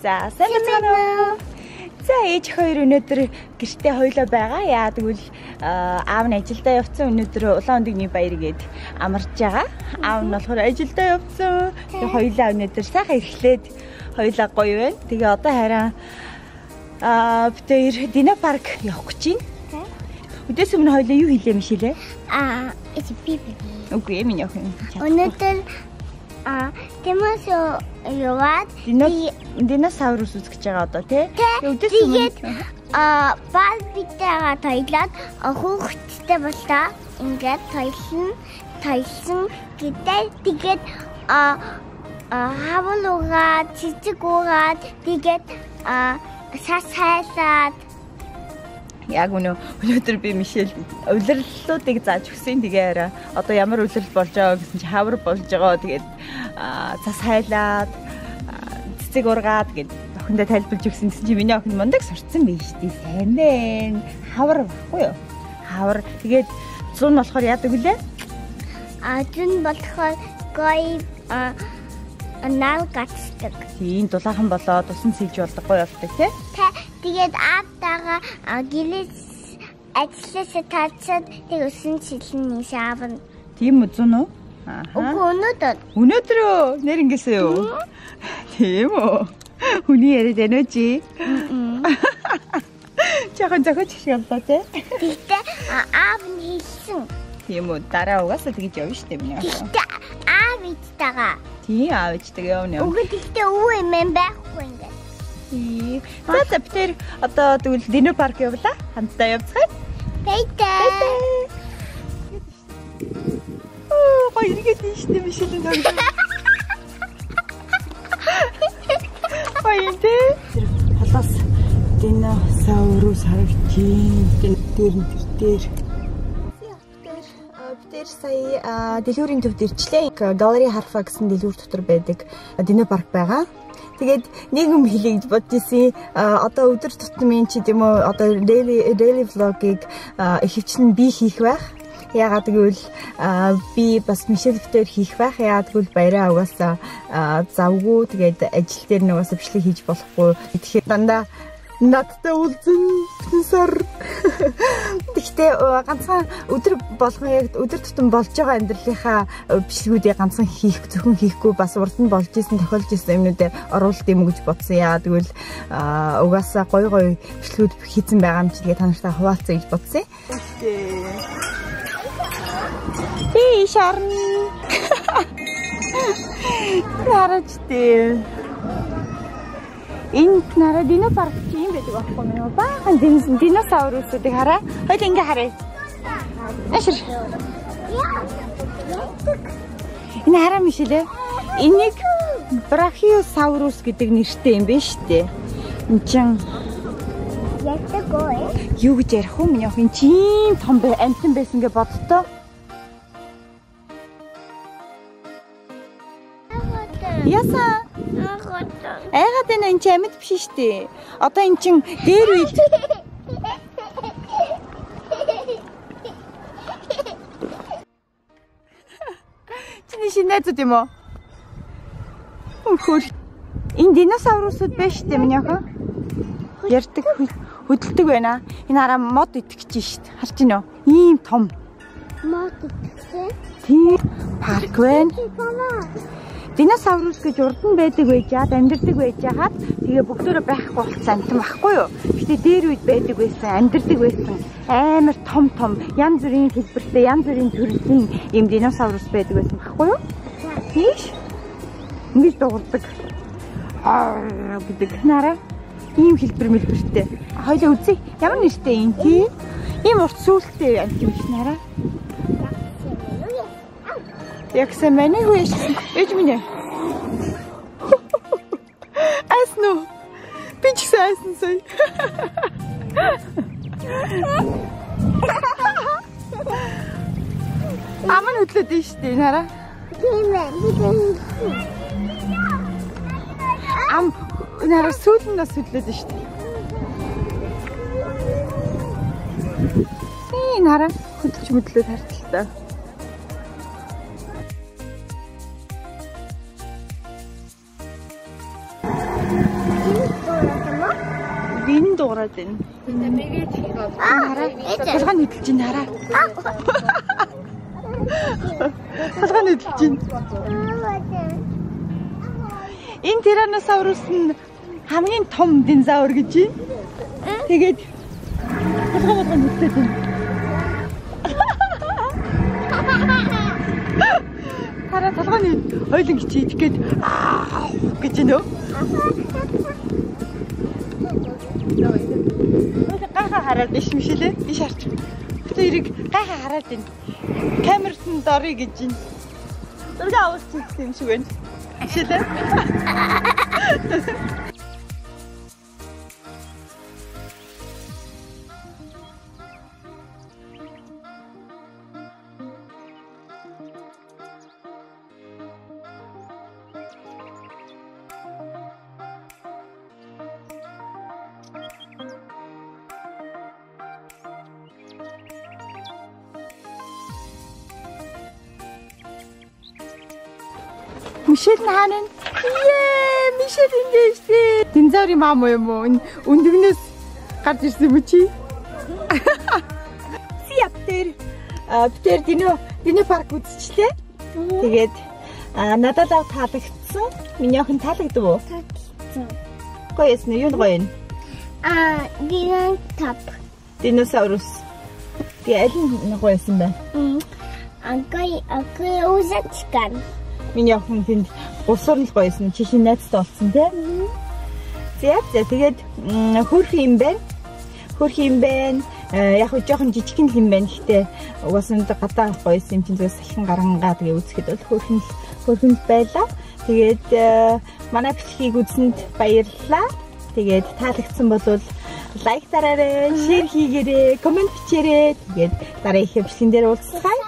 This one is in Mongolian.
За, сайн байна уу? За, ээж хоёр өнөөдөр гэртээ хоёлоо байгаа. Яа тэгвэл аав нь ажилдаа явцсан. Өнөөдөр улаан өндөгний баяр гээд амарч байгаа. Аав нь болохоор ажилдаа явцсан. Тэгээ хоёлаа өнөөдөр сайхан эхлээд хоёлаа гоё байна. Тэгээ одоо харин бид хоёр Дино парк явах гэж байна. Өдөөс өмнө хоёлаа юу хийлээ Мишель? It's би. Үгүй миний охин. Өнөөдөр Тимос яваад динозаврус үзэж байгаа одоо тий. Өдөөс өмнө Барбитайгаа тойлоод хүүхэдтэй боллоо. Ингээд тойлсон гэдэг. Тэгээд хавал угаад, цэцэг угаад, тэгээд сас хайлаад. Яг өнөөдөр би Мишель улирлуудыг зааж өгсөн. Тэгээ арай одоо ямар улирал болж байгаа гэсэн чи хавар болж байгаа. Тэгээд цас хайлаад, цэцэг ургаад гэд охиндоо тайлбарлаж өгсөн. Гэсэн чи миний охин мундаг сурцсан байж тээ. Сайн байна. Хавар баггүй юу? Хавар. Тэгээд зун болохоор яадаг вүлээ? Зун болохоор гоё нал гацдаг. Тийм, дулаахан болоод усан сэлж болдог, гоё болдог тий. Тэгээд аавтайгаа гэрээс ажилласаа таацаад тэг өсөн сэлнэ аав нь. Тийм үү, зун уу? Аа. Үгүй өнөөдөр. Өнөөдөр үү? Нэр ингэсэн юу? Тийм үү? Хүний яриад байна уу чи? Жаахан зохиоч шиг боллоо тий. Тэгтээ аав нь хэлсэн. Тийм үү? Дараа угаасаа тэгж явна шүү дээ миний. Тэгтээ аав ээжтэйгээ. Тийм, аав ээжтэйгээ явна. Үгүй тэгтээ өвөө эмээ байхгүй ингээд. За за бид тэр одоо тэгвэл Дино парк явлаа. Хамтдаа явцгаая. Баяртай. Оо, гоё эргээд нь штэ Мишелийн тоглоом. Гоё юм тий. Тэр холоос динозаврус харагдчих. Тэр дээр. Бид тэр сая дэлгүүрийн төвд ирчлээ. Галери Харфа гэсэн дэлгүүр дотор байдаг Дино парк байгаа. Тэгээд нэг юм хэлье гэж бодож исэн. Одоо өдөр тутмын чи тийм үү одоо daily vlog-ыг ихэвчлэн би хийх байх. Яагаад гэвэл би бас Мишель дээр хийх байх. Яагаад гэвэл баяраа угаасаа завгүй. Тэгээд ажил дээр нь угаасаа бичлэг хийж болохгүй. Тэгэхээр дандаа надтай уулзсан бүтэн сар. Гэхдээ ганцхан өдөр болгон яг өдөр тутам болж байгаа амьдралынхаа бичлэгүүдийг ганцхан хийх, зөвхөн хийхгүй бас урд нь болж исэн, тохиолж исэн юмнуудыг оруулалт юм гэж бодсон. Яа тэгвэл угаасаа гоё гоё бичлэгүүд хийцэн байгаа юм чи тэгээ та нартай хуваалцъя гэж бодсон. Тий шарн. Нараж тий. Энд нараа дино парк чи юм байдаг байхгүй юу? Баахан динозаврусуудыг хараа. Хоёул ингээ харъя. Ашир. Энэ хараа Мишель. Энийг брахиосаурус гэдэг нэртэй юм байна шүү дээ. Энд чин яадаг уу? Юу гэж ярих вэ? Миний охин чи ийм том амьтан байсан гэж боддоо. Яасан? Айгаад байна, энэ чи амьд биш шүү дээ. Одоо эн чин дээр үед чиний шинэ найзууд юм уу? Хөр. Энэ динозаврусууд байна шүү дээ миний охин. Ярьдаг, хөдөлдөг байна. Энэ хараа мод итгэж шүү дээ. Харж байна уу? Ийм том. Мод итгэсэн? Тийм. Парк байна. Динозаврус гэж урд нь байдаг байж, амьдардаг байж хаад тэгээ бүгдөө байхгүй болсон амьтан байхгүй юу? Гэтэ дээр үед байдаг байсан, амьдардаг байсан. Амар том том янз бүрийн хэлбэртэй, янз бүрийн төрлийн ийм динозаврус байдаг байсан байхгүй юу? Тийш. Ингэж дуурдаг. Аа гэдэг нараа ийм хэлбэр мэлбэртэй. Хоёлаа үзье. Ямар нэртэй юм тий? Ийм урт сүүлтэй амьтан юм шиг нараа. Ягсан байна уу яшсан? Ээж минь ээ. Айсан уу? Би ч гэсэн айсан сая. Аман хөдлөөд нь шүү дээ нараа. Тийм ээ. Ам нараа сүүл нь бас хөдлөөд нь шүү дээ. Тийм нараа хөдөлж мөдлөөд харталтай. Энэ дуурайд байна. Толгой нь хөдөлж байна хараа. Толгой нь хөдөлж байна. Энэ тиранносаврус нь хамгийн том динозавр гэж байна. Тэгээд толгой болгон хөдлөөд байна. Хараа толгой нь ойлон гэж идэх гээд аа гэж байна. Гайхаа хараад иш мишэлээ. Иш харч. Гэтэ эрийг гайхаа хараад байна. Камерт нь дорё гэж байна. Зураг авуулчих юм шиг байна. Мишэлээ. Мишель нь хаана вэ? Ее, Мишель энд штэ. Динозаврын мам юм уу? Энэ өндөгнөөс гарч ирсэн юм чи? Зя битэр дино парк үзчихлээ. Тэгээд надад лав таалагдсан. Миний охин таалагдав уу? Таалагдсан. Гоё ясна, юу гоё юм? Дино топ. Динозаврус. Тэгээ аль нь гоё ясан бэ? Агай үзчихгэн. Миний охин тэнд гусуур нь л гоё байсан. Чихийн найзтай болсон тий. За тэгээд хөөрхөн юм байна. Хөөрхөн юм байна. Яг хөө жоохон жижигхэн л юм байна. Гэхдээ угаасаа гадаа гоё юм чинь зүгээр салхин гарангаа тэгээ үзэхэд бол хөөрхөн л байлаа. Тэгээд манай бичлэгийг үзсэнд баярлалаа. Тэгээд таалагдсан бол лайк дараарай, шеэр хийгээрэй, коммент бичээрэй. Тэгээд дараагийн бичлэгэн дээр уулзцгаая.